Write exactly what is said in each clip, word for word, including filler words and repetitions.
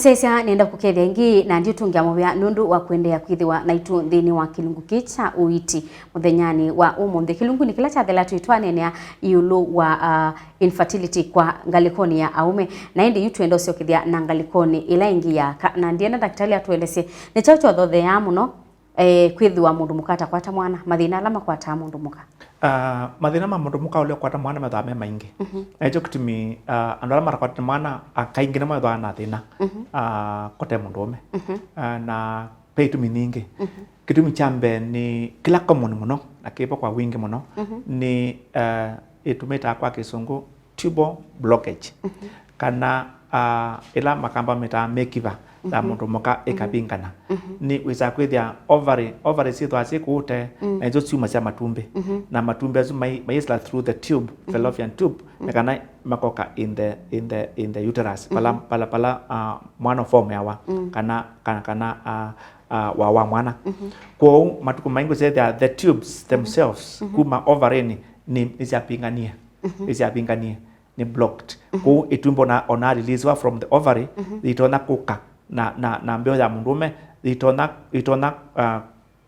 Tesya, nĩenda kũkethya ĩngĩ na ndiũtũngĩa mũvea nũndũ wa kũendeea kwĩthĩwa naitũ nthĩnĩ wa kĩlungu kĩĩ kya ũiiti mũthenyanĩ wa ũmũnthĩ. Kĩlungunĩ kĩla kyathela twĩ twaneenea ĩũlũ wa, ah, infertility kwa ngalĩkonĩ ya aũme, na ĩndĩ yu twenda ũsyokethya na ngalĩkonĩ ĩla ĩngĩ ya aka, na ndienda ndakĩtalĩ atũelesye nĩ kyaũ kyothotheaa mũno, eh, kwĩthĩwa mũndũ mũka atakwata mwana, mathĩna ala makwataa mũndũ mũka? Ah, mathĩna ma mũndũ mũka ũla ũkwata mwana methĩawa me maingĩ. Mhm. Na nĩkyo kĩtumi, ah, andũ ala matakwatĩte mwana, ah, kaingĩ nĩmo methĩawa na thĩna, mhm, ah, kote mũndũũme. Mhm. Ah, na ve itumi nyingĩ. Mhm. Kĩtumi kya mbee nĩ kĩla common mũno, na kĩvo kwa wingĩ mũno, mhm, nĩ, ah, ĩtũmĩtaa kwa Kĩsũngũ tubal blockage, mhm, kana, ah, ĩla makamba metaa mĩkiva ya, mhm, mũndũ mũka, mhm, ĩkavingana. Mhm. Nĩ wĩsaa kwĩthĩa ovary, ovary syĩthĩwa syĩ kũũ ũtee, mm, na nĩsyo syumasya matumbĩ. Mhm. Na matumbĩ asu mai-, mayĩsĩla through the tube, mhm, fallopian tube, mm, nĩ kana makoka in the, in the, in the uterus, pala, mhm, pala, pala, ah, mwana ũformeawa, mm, kana, kana, kana, ah, ah, wa, wa mwana. Mhm. Kwoou matukũ maingĩ ũsethĩa the tubes, mhm, themselves, mhm, kuma ovary-nĩ nĩ, nĩsyapinganie. Mhm. Nĩsyapinganie, nĩ blocked. Mhm. Kwoou ĩtumbĩ ona, ona releasewa from the ovary, mhm, yĩtonya kũka na, na, na mbeo ya mũndũũme, yĩtonya, yĩtonya, uh,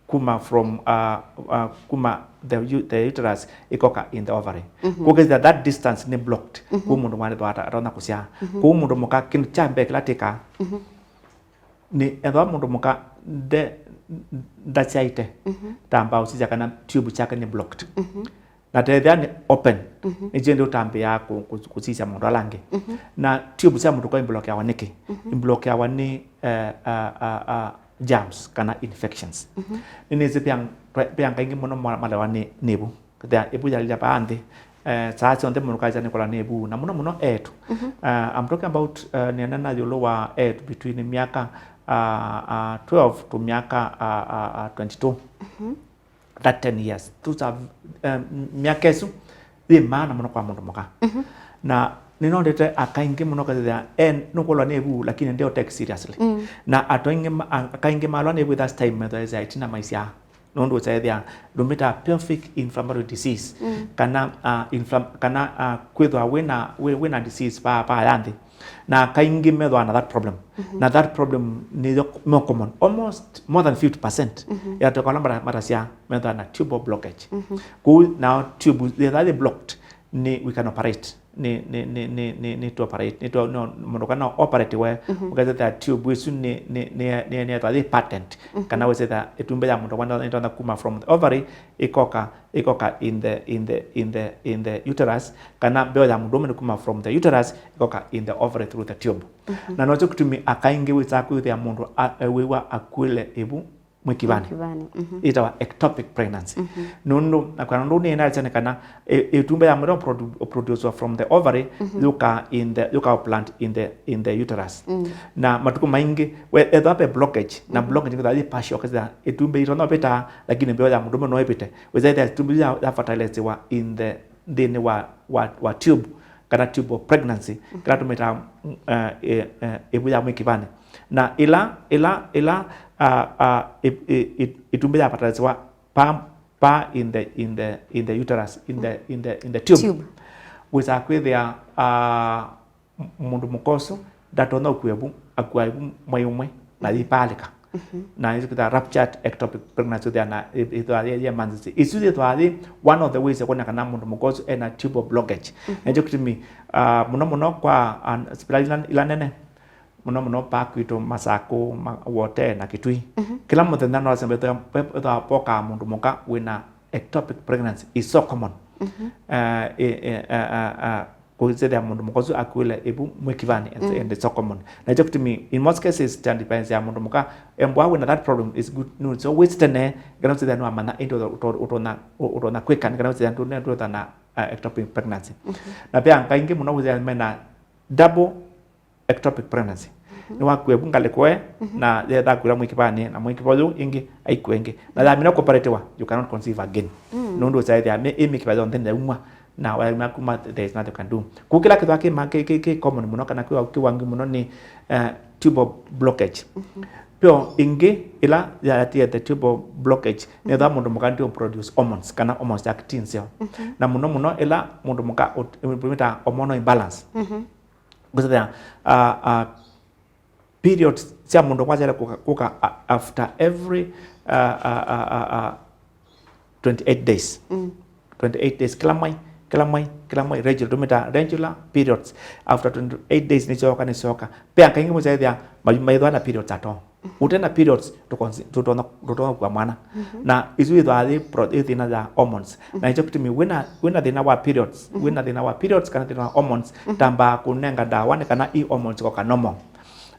kuma from, uh, uh, kuma the u-, the uterus ĩkoka in the ovary. Mhm. Kwoou kĩsya that distance nĩ blocked. Mhm. Kwoou mũndũ mwana ata-, atonya kũsyaa. Mhm. Kwoou mũndũ mũka kĩndũ kya mbee kĩla tĩkaa, mhm, nĩ ethĩwa mũndũ mũka nde-, ndasyaĩte, mhm, tambaa ũsisya kana tube syake nĩ blocked. Mhm. Na tethĩa nĩ open, mhm, nĩkyo ĩndĩ ũtambĩĩaa kũ-, kũ-, kũsisya maũndũ ala angĩ. Mhm. Na tube sya mũndũ mũka imblokeawa nĩkĩ? Mhm. Imblokeawa nĩ, eh, ah, ah, ah, germs kana infections. Mhm. Nĩnĩsĩ ve ang-, ve anga ingĩ mũno ma-, malewa nĩ, nĩ ĩvu. Kethĩa ĩvu yalya vaa nthĩ, eh, saa syonthe mũndũ ũkasya nĩkũla nĩ ĩvu, na mũno mũno eĩtu. Mhm. Uh, I'm talking about, uh, nĩanena ĩũlũ wa eĩtu between myaka, uh, uh, twelve to myaka, uh, uh, uh, twenty-two. Mhm. That ten years. Those are, um, myaka ĩsu yĩ maana mũno kwa mũndũ mũka. Mhm. Na nĩnonete aka aingĩ mũno kethĩa e nũkũlwa nĩ ĩvu, lakini nde take seriously. Mm. Na andũ aingĩ ma-, a-, aka aingĩ malwa nĩ ĩvu, that's time methĩwa ĩtina maisyaa. Nũndũ ũsethĩa ndũmĩtaa pelvic inflammatory disease, mm, kana, ah, inflam-, kana, ah, kwĩthwa wĩna, wĩ-, wĩna disease va, va ya nthĩ. Na kaingĩ methwa na that problem. Mhm. Na that problem nĩyo more common. Almost more than fifty percent, mhm, ya andũ ala mata-, matasyaa methwa na tubal blockage. Mhm. Kũu nao tube yetha yĩ blocked, nĩ we can operate. Nĩ, nĩ, nĩ, nĩ, nĩ, nĩ to operate, nĩ to, no, mũndũ kana operate we, mhm, ũkethĩa tube ĩsu nĩ, nĩ, nĩ, nĩ, nĩ ethwa yĩ patent, mhm, kana wĩsĩtha ĩtumbĩ ya mũndũ kana nĩtonya kuma from the ovary, ĩkoka, ĩkoka in the, in the, in the, in the uterus, kana mbeo ya mũndũũme nĩ kuma from the uterus, ĩkoka in the ovary through the tube. Mhm. Na nokyo kĩtumi aka aingĩ wĩsaa kwĩthĩa mũndũ a-, ewĩwa akuĩle ĩvu mwĩkivanĩ. Mwĩkivanĩ, mhm. Ĩtawa ectopic pregnancy. Mhm. Nũndũ, na kwa nũndũ nĩ ĩnaasya nĩ kana, ĩ-, ĩtumbĩ ya mũndũ produ-, producewa from the ovary, mhm, yũka in the, yũka plant in the, in the uterus. Mm. Na matukũ maingĩ, we, ethwa ve blockage, na, mhm, blockage nĩ yĩ partial, kĩsya ĩtumbĩ ĩtonya ũvĩta, lakini mbeo ya mũndũũme no ĩvĩte. Wĩsa ĩthĩa ĩtumbĩ ya, ya fertilizewa in the, nthĩnĩ wa, wa, wa tube, kana tubal pregnancy, mhm, kĩla tũmĩtaa, mm, eh, eh, eh, ĩvu ya mwĩkivanĩ. Na ĩla, ĩla, ĩla, ah, ah, ĩ-, ĩ-, ĩ-, ĩtumbĩ ya fertilizewa pa, pa in the, in the, in the uterus, in the, mm, in the, in the tube. Tube. Wĩsaa kwĩthĩa, ah, m-, mũndũ mũka ũsu ndatonya ũkua ĩvu, akua ĩvu mwei ũmwe, na, mhm, yĩpaalĩka. Mhm. Na ĩsu kĩtaa ruptured ectopic pregnancy, ũthĩa na ĩ-, ĩthwa yĩ, yĩ emergency. Ĩsu yĩthwa yĩ one of the ways ya kwona kana mũndũ mũka ũsu ena tubal blockage. Mhm. Na nĩkyo kĩtumi, ah, mũno mũno kwa, ah, sipitalĩ ila, ila nene, mũno mũno pa kwitũ Masakũ, ma-, Wote na Kitui. Mhm. Kĩla mũthenya no sembe ethwa, ethwa pokaa mũndũ mũka wĩna ectopic pregnancy is so common. Mhm. Eh, eh, eh, eh, eh, eh, kũsĩthĩa mũndũ mũka ũsu akuĩle ĩvu mwĩkivanĩ and, mm, and it's so common. Na nĩkyo kĩtumi, in most cases, it depends ya mũndũ mũka, embwa wĩna that problem is good news. So, wĩsĩ tene, kana ũsĩthĩa nĩwamanya ĩndĩ ũto-, ũto-, ũtonya, ũtonya kwĩka, kana ũsĩthĩa ndũ-, ndũtonya, uh, ectopic pregnancy. Mhm. Na pia kaingĩ mũno wĩsĩ mena double ectopic pregnancy. Mhm. Nĩwakua ĩvu ngalĩko ĩ, mhm, na yetha kwĩla mwĩkivanĩ, na mwĩkiva ũyũ ĩngĩ aikua ĩngĩ. Na yamina kũparĩtĩwa, you cannot conceive again. Mm. Nũndũ ũsaĩthĩa mĩ-, ĩ mĩkiva yonthe nĩyaumwa, na wayauma kuma, there is nothing you can do. Kũu kĩla kĩthwa kĩ ma-, kĩ, kĩ, kĩ common mũno, kana kĩ wa-, kĩ wangi mũno nĩ, eh, tubal blockage. Mhm. Pio ĩngĩ ĩla yatie the tubal blockage, nĩ ĩla, mhm, mũndũ mũka ndio produce hormones, kana hormones ya kĩtinzeo. Mhm. Na mũno mũno ĩla mũndũ mũka ũt-, ĩmĩtaa hormonal imbalance. Mhm. Ngũsethea, ah, ah, Periods sya mũndũ kwa syaĩle kũka, kũka a-, after every, uh, uh, uh, uh, uh, twenty-eight days. Mm. Twenty-eight days, kĩla mwai, kĩla mwai, kĩla mwai, regular, tũmĩtaa regular periods. After twenty-eight days nĩsyoka, nĩsyoka. Pea kaingĩ mũsyaĩthĩa mayu maithwa na periods at all. Mhm. Ũte na periods, ndũkonzi-, ndũtonya, ndũtonya kũkua mwana. Mhm. Na isu ithwaa yĩ pro-, yĩ thĩna ya hormones. Mhm. Na nĩkyo kĩtumi wĩna, wĩna thĩna wa periods, mhm, wĩna thĩna wa periods kana thĩna wa hormones, mhm, tambaa kũnenga ndawa nĩ kana i hormones ikoka normal.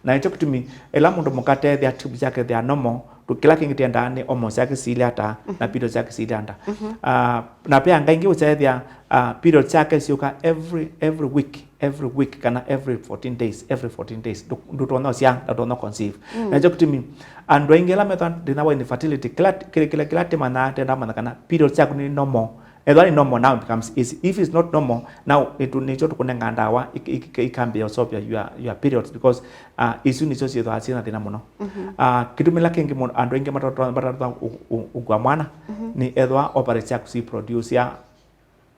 Na nĩkyo kĩtumi ĩla mũndũ mũka tethĩa tube syake thea normal, tũ-, kĩla kĩngĩ tyendaa nĩ hormones syake siilye ata, na, mhm, periods syake siilye ata. Mhm. Ah, na pea anga ingĩ ũsyaĩthĩa, ah, periods syake syũka every, every week, every week, kana every fourteen days, every fourteen days. Ndũ-, ndũtonya ũsyaa, ndũtonya conceive. Mm. Na nĩkyo kĩtumi andũ aingĩ ala methwa thĩna wa infertility, kĩla, kĩla, kĩla, kĩla tĩmanyaa, tenda manya kana periods syaku nĩ normal. Ethwa nĩ normal, now it becomes easy. If it's not normal, now nĩtũ-, nĩkyo tũkũnenga ndawa ik-, ik-, ikambĩĩa ũseũvya your, your periods because, uh, isu nĩsyo syĩthwaa syĩna thĩna mũno. Mhm. Uh, kĩtumi kĩla kĩngĩ mũndũ, andũ aingĩ matatonya, matatonya ũ-, ũ-, ũkua mwana, mhm, nĩ ethwa ovaries syaku si produce ya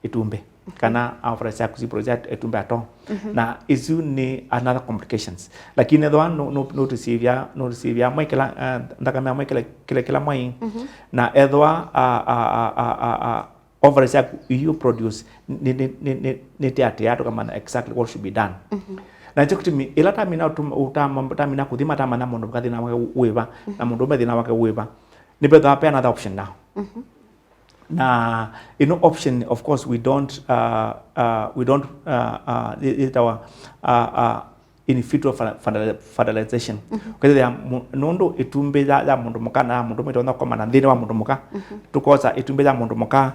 ĩtumbĩ, mhm, kana ovaries syaku si produce ya ĩtumbĩ at all. Mhm. Na isu nĩ another complications. Lakini ethwa nũ-, nũ-, nũtũsivya, nũtũsivya mwai kĩla, uh, nthakame ya mwai kĩla, kĩla, kĩla mwai, mhm, na ethwa, uh, uh, uh, uh, uh, uh, ovaries syaku iyu produce nĩ, nĩ, nĩ, nĩ, nĩtĩatĩaa, tũkamanya exactly what should be done. Mhm. Na nĩkyo kĩtumi ĩla tamina ũtuma-, ũtama-, tamina kũthima, tamanya mũndũ mũka thĩna wake wĩva, na, mhm, mũndũũme thĩna wake wĩva, nĩvethĩwa ve another option now. Mhm. Na ĩno option, of course, we don't, uh, uh, we don't, uh, uh, yĩ-, yĩtawa, uh, uh, in vitro fer-, fertili-, fertilization. Mhm. Ũkethĩa mu-, nũndũ ĩtumbĩ ya, ya mũndũ mũka na ya mũndũũme itonya kũkomana nthĩnĩ wa mũndũ mũka, mhm, tũkosa ĩtumbĩ ya mũndũ mũka,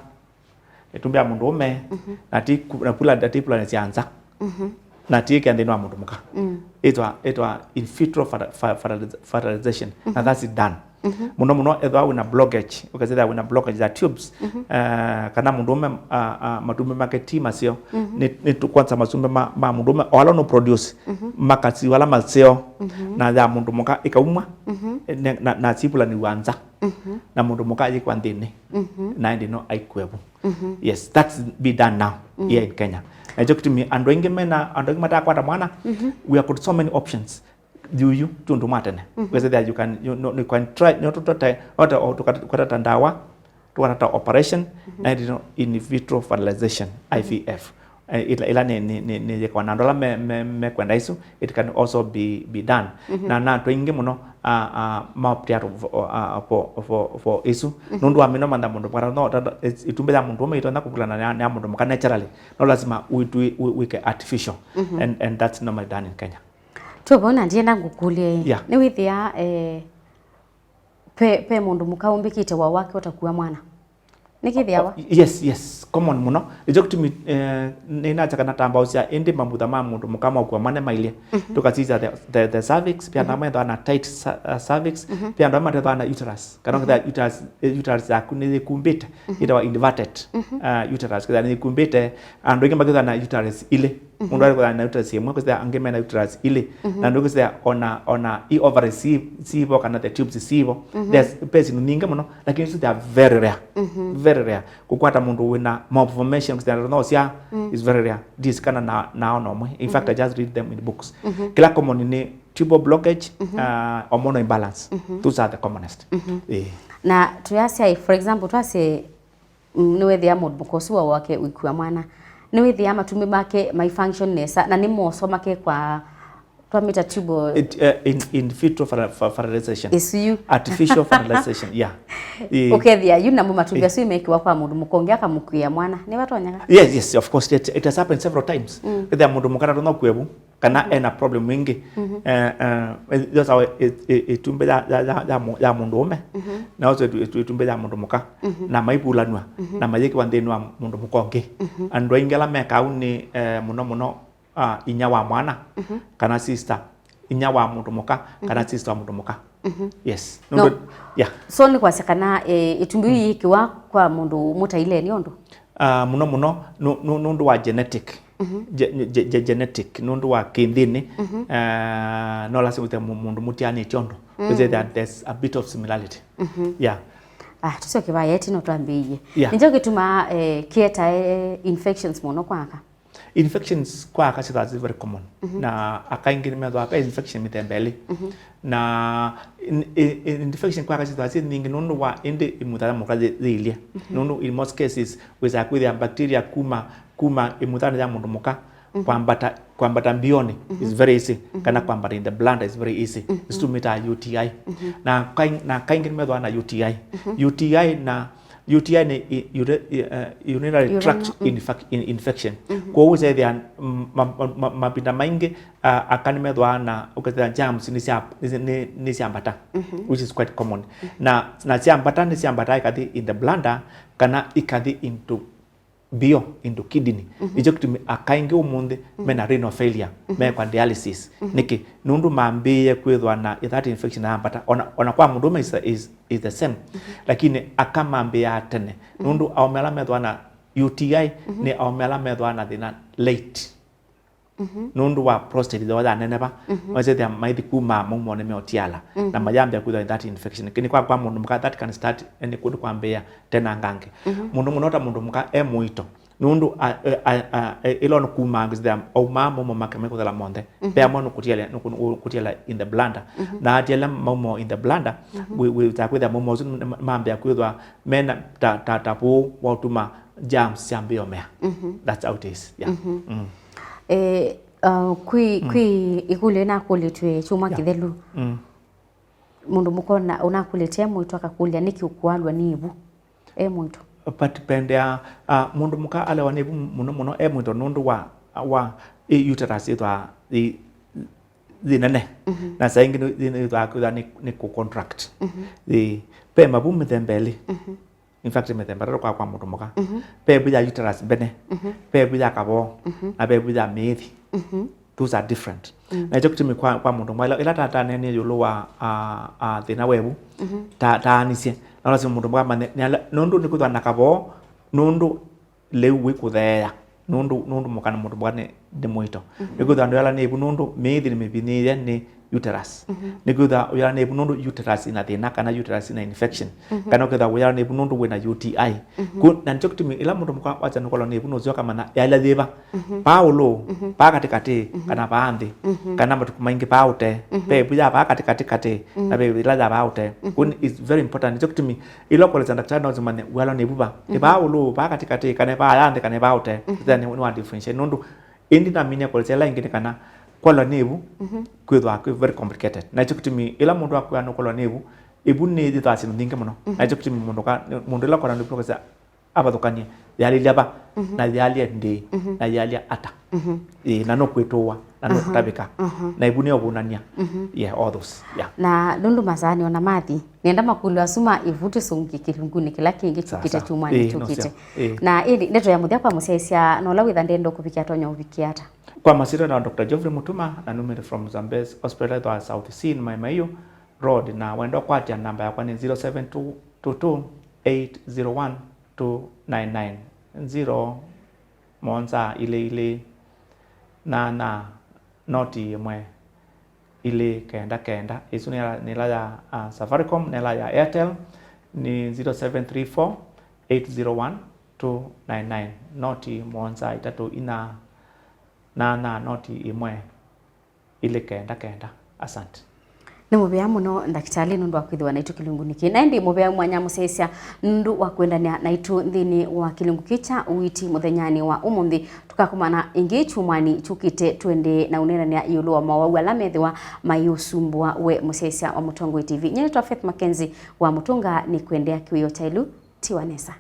ĩtumbĩ ya mũndũũme, mhm, na ti ku-, na pula, na ti pula nĩ sya nza. Mhm. Na ti ĩkĩa nthĩnĩ wa mũndũ mũka. Mm. Ĩtwa, ĩtwa in vitro fer-, fer-, fertiliz-, fertilization. Na, mhm, that's it done. Mhm. Mũno mũno ethĩwa wĩna blockage, ũkethĩa wĩna blockage ya tubes, mhm, eh, kana mũndũũme, ah, ah, matumbĩ make ti maseo, mhm, nĩ, nĩ tũ-, kwanza matumbĩ ma, ma mũndũũme, o ala nũ produce, mhm, makasiwa ala maseo, mhm, na ya mũndũ mũka ĩkaumwa, mhm, ne-, na, na sipulaniwa nza. Mhm. Na mũndũ mũka ayĩkwa nthĩnĩ. Mhm. Na ĩndĩ no aikue vu. Mhm. Yes, that's be done now, mhm, here in Kenya. Na nĩkyo kĩtumi andũ aingĩ mena, andũ aingĩ matakwata mwana, mhm, we have got so many options. Yu, yu, ti ũndũ mwa tene. Mhm. Wĩsĩthĩa you can, you, no, you can try, no, tũtata, no, tũkatata ndawa, tũkatata operation, mhm, na ĩndĩ no in vitro fertilization, mhm, I V F. Eh, ĩla, ĩla nĩ, nĩ, nĩ, nĩ yĩkawa na andũ ala me, me, mekwenda isu, it can also be, be done. Mhm. Na, na andũ aingĩ mũno, ah, ah, maoptea to, for, ah, for, for, for isu. Mhm. Nũndũ wa mĩno mantha mũndũ mũka no, tata, ĩtumbĩ ya mũndũũme itonya kũvulana na ya, na ya mũndũ mũka naturally. No lazima wĩ-, wĩ-, wĩ-, wĩke artificial. Mhm. And, and that's normally done in Kenya. Tũvo na ndienda ngũkũlye, yeah, nĩwĩthĩa, eh, pe, pe mũndũ mũka ũmbĩkĩte wa wake ũtakua mwana? Nĩkĩthĩawa? Oh, yes, yes. Common mũno. Nĩkyo kĩtumi, eh, nĩnataka natambaũsya ĩndĩ mambutha ma mũndũ mũka mokua mane mailye. Mhm. Tũkasisya the, the, the cervix, pia, mhm, andũ amwe methĩwa na tight cer-, uh, cervix, mhm, pia andũ amwe methĩwa na uterus. Kana, mhm, ũkethĩa uterus, eh, uterus yaku nĩyĩkumbĩte, mhm, yĩtawa inverted, mhm, uh, uterus. Kethĩa nĩyĩkumbĩte, andũ aingĩ makethĩwa na uterus ilĩ. Mhm. Mũndũ arĩ kwĩthĩa na uterus ĩmwe, kwĩthĩa angĩ mena uterus ilĩ. Mhm. Na nũkwĩthĩa ona, ona i ovaries si, sivo kana the tubes sivo. Mhm. There's, ve syĩndũ nyingĩ mũno, lakini isu they are very rare. Mhm. Very rare. Kũkwata mũndũ wĩna malformation, kwĩthĩa no sya, mm, is very rare. Ndĩsikana na, na ona ũmwe. In fact, mhm, I just read them in books. Mhm. Kĩla common nĩ tubal blockage, mhm, uh, hormonal imbalance. Mhm. Those are the commonest. Mhm. Eh. Na tuyasya, for example, twasye Mm, nĩwĩthĩa mũndũ mũka ũsu wa wake ũikua mwana. Nĩwĩthĩa matumbĩ make mai function nesa, na nĩ moso makekwa twamĩta tubal. It, uh, in, in vitro fer-, fer-, fertilization. Ĩsu yu. Artificial fertilization, yeah. Eh. Ũkethĩa yu namo matumbĩ, eh, asu mekĩwa kwa mũndũ mũka ũngĩ akamũkuĩa mwana. Nĩvatonyeka? Yes, yes, of course. It, it has happened several times. Mm. Ĩthĩa mũndũ mũka ndatonya kũkua vu. Kana, mhm, ena problem ĩngĩ. Mhm. Eh, eh, yosa ĩ-, ĩ-, ĩ-, ĩtumbĩ ya, ya, ya, ya mũ-, ya mũndũũme, mhm, na also ĩtu-, ĩtu-, ĩtumbĩ ya mũndũ mũka, mhm, na maivulanw'a, mhm, na mayĩkĩwa nthĩnĩ wa mũndũ mũka ũngĩ. Mhm. Andũ aingĩ ala mekaa ũu nĩ, eh, mũno mũno, ah, inya wa mwana, mhm, kana sister, inya wa mũndũ mũka, kana, mhm, sister wa mũndũ mũka. Mhm. Yes. No. Nũndũ, yeah. So nĩ kwasya kana, eh, ĩtumbĩ, mm, yĩkĩwa kwa mũndũ mũtaile nĩ ũndũ? Ah, mũno mũno, nũ-, nũ-, nũndũ wa genetic. Mhm. Ge-, ge-, ge-, genetic, nũndũ wa kĩnthĩnĩ, mhm, ah, no lasima wĩthĩe mũ-, mũndũ mũtianĩtye ũndũ. Mm. Wĩthĩe that there's a bit of similarity. Mhm. Yeah. Ah, tũsyoke vayeti no twambĩĩe. Yeah. Nĩkyo kĩtumaa, eh, kĩetae infections mũno kwa aka? Infections kwa aka syĩthĩawa syĩ very common. Mhm. Na aka aingĩ nĩmethĩawa ve infection mĩthemba ĩlĩ. Mhm. Na in-, i-, i-, infection kwa aka syĩthĩawa syĩ nyingĩ nũndũ wa ĩndĩ imutha ya mũka yĩ-, yĩilye. Mhm. Nũndũ in most cases, wĩsaa kwĩthĩa bacteria kuma, kuma imuthanĩ ya mũndũ mũka, mhm, kwambata, kwambata mbionĩ, mhm, is very easy, mhm, kana kwambata in the bladder is very easy. Mhm. Nĩsitũmĩtaa U T I. Mhm. Na kaing-, na kaingĩ nĩmethĩawa na U T I. Mhm. U T I na U T I nĩ i-, ure-, i-, eh, urinary tract, mhm, infac-, in-, infection. Mhm. Kwoou ũsethĩa, mm, ma-, ma-, ma-, mavinda maingĩ, ah, aka nĩmethĩawa na, ũkethĩa germs nĩsya-, nĩ-, nĩ-, nĩsyambata, mhm, which is quite common. Mhm. Na, na syambata, nĩsyambata ikathi in the bladder, kana ikathi into mbio, into kidney. Mhm. Nĩkyo kĩtumi aka aingĩ ũmũnthĩ, mhm, mena renal failure, mhm, mekwa dialysis. Mhm. Nĩkĩ? Nũndũ mambĩĩe kwĩthĩwa na that infection yambata. Ona, ona kwa mũndũũme is, is, is the same. Mhm. Lakini aka mambĩĩaa tene. Mhm. Nũndũ aũme ala methĩawa na U T I, mhm, nĩ aũme ala methĩawa na thĩna late. Mhm. Nũndũ wa prostate yoo yanenepa, mhm, masethĩa maithi kuma maumonĩ meũtiala, na, mhm, mayambĩa kwĩthĩwa that infection. Lakini kwa, kwa mũndũ mũka, that can start any, kũndũ kwambĩĩa tena ngange. Mhm. Mũndũ mũno ta mũndũ mũka e mũito. Nũndũ a, a, a, a, e, ĩla nĩkumaa ngĩsithĩa aumaa maumo make mekũthela monthe. Mhm. Ve amwe nũkũtiala, nũkũ-, nũkũtiala in the bladder. Mhm. Na atiala maumo in the bladder, mhm, wĩ, wĩ, ta kwĩthĩa maumo asu nĩ ma-, mambĩa kwĩthĩwa mena ta, ta, ta vũũ wa ũtuma germs syambĩĩa ũmea. Mhm. That's how it is. Yeah. Mhm. Mm. Eh, uh, kwĩ, mm, kwĩ ĩkũlyo ĩnakũlĩtw'e kyumwa, yeah, kĩthelu. Mm. Mũndũ mũka ũna-, ũnakũlĩtye e mũito akakũlya, "Nĩkĩ ũkũalw'a nĩ ĩvu?" E mũito. But pendea, ah, mũndũ mũka alewa nĩ ĩvu mũno mũno e mũito nũndũ wa, wa, ĩ, uterus ĩthwa yĩ, yĩ nene. Mhm. Na saa ingĩ nĩ, nĩ, nĩyĩthwaa kwĩthwa nĩ, nĩ kũ contract. Mhm. Yĩ, ve mavu mĩthemba ĩlĩ. Mhm. In fact, mĩthemba ĩtatũ kwa, kwa mũndũ mũka. Mhm. Ve ĩvu ya uterus mbene, mhm, ve ĩvu ya kavoo, mhm, na ve ĩvu ya mĩĩthi. Mhm. Those are different. Mm. Na nĩkyo kĩtumi kwa, kwa mũndũ mũka, ĩla, ĩla tata aneenie ĩũlũ wa, a, a, thĩna wa ĩvu, mhm, ta, taanisye. Na lazima mũndũ mũka amanye, nĩ ala, nũndũ nĩkwĩthwa na kavoo, nũndũ lĩu wĩkũtheea, nũndũ, nũndũ mũka nĩ mũndũ mũka nĩ, nĩ mũito. Mhm. Nĩkwĩthwa andũ ala nĩ ĩvu nũndũ mĩĩthi nĩmĩvinyĩĩe nĩ uterus. Mhm. Nĩkwĩthwa ũyala nĩ ĩvu nũndũ uterus ĩna thĩna kana uterus ĩna infection. Mhm. Kana ũkethwa ũyala nĩ ĩvu nũndũ wĩna U T I. Mhm. Ku-, na nĩkyo kĩtumi ĩla mũndũ mũka wasya nũkwalwa nĩ ĩvu nũsyoka mana yalya yĩva. Mhm. Vaa ũlũ, mhm, vaa katĩkatĩ, mhm, kana vaa nthĩ, mhm, kana matukũ maingĩ vaa ũtee. Mhm. Ve ĩvu ya vaa katĩkatĩ katĩ, mhm, na ve ĩla ya vaa ũtee. Mhm. Ku-, it's very important. Nĩkyo kĩtumi ĩla ũkũlĩsya ndakĩtalĩ no ũmanye wĩalwa nĩ ĩvu va. Mhm. Ĩ vaa ũlũ, vaa katĩkatĩ, kana ĩ vaa ya nthĩ, kana ĩ vaa ũtee. Mhm. Then nĩ wa differentiate. Nũndũ ĩndĩ naminie kũlĩsya ĩla ĩngĩ nĩ kana kwalwa nĩ ĩvu, mhm, kwĩthwa kwĩ very complicated. Na nĩkyo kĩtumi ĩla mũndũ akwĩa nũkwalwa nĩ ĩvu, ĩvu nĩ yĩthwaa syĩndũ nyingĩ mũno. Mhm. Na nĩkyo kĩtumi mũndũ ka-, mũndũ ĩla ũkwalwa nĩ ĩvu nũkwasya, avathũkanie, yalilya va, mhm, na yalya ndĩĩ, mhm, na yalya ata. Mhm. Ĩĩ, na nũkwĩtũũa, na, aha, nũkũtavĩka, aha, na ĩvu nĩyo vũnania. Mhm. Yeah, all those. Yeah. Na nũndũ masaa nĩ ona mathi, nenda makũlyo asu ma ĩvu tũsũngĩe kĩlungunĩ kĩla kĩngĩ kyũkĩte. Sasa. Kyumwanĩ, ĩĩ, kyũkĩte. Ĩĩ. Na ĩndĩ ndeto ya mũthya kwa mũsyaĩĩsya, na ũla wĩtha ndenda ũkũvikĩa atonya ũvikĩa ata? Kwa masyĩtwa na Doctor Geoffrey Mutuma, na numĩte from Zambezi Hospital, ĩthwa South C in Mai Mahiu Road, na wenda ũkwatya namba yakwa nĩ zero seven two two two eight zero one two nine nine, zero mũonza ilĩ ilĩ nyanya noti ĩmwe ilĩ kenda kenda. Ĩsu nĩ ĩla, nĩ ĩla ya, ah, Safaricom, na ĩla ya Airtel nĩ zero seven three four eight zero one two nine nine, noti mũonza itatũ inya nyanya noti ĩmwe ilĩ kenda kenda. Asante. Nĩ mũvea mũno, ndakĩtalĩ, nũndũ wa kwĩthĩwa naitũ kĩlungunĩ kĩĩ. Na ĩndĩ mũvea mwanya mũsyaĩĩsya nũndũ wa kwendania naitũ nthĩnĩ wa kĩlungu kĩĩ kya ũiiti mũthenyanĩ wa ũmũnthĩ. Tũkakomana ĩngĩ kyumwanĩ kyũkĩte, twende na ũneenanĩa ĩũlũ wa mawau ala methĩwa maiũsumbũa we mũsyaĩĩsya wa Mũtongoi T V. Nyie nĩtwa Faith Mackenzie wa Mũtũnga, nĩkwendea kĩwĩoo kya ĩlu. Tiwa nesa.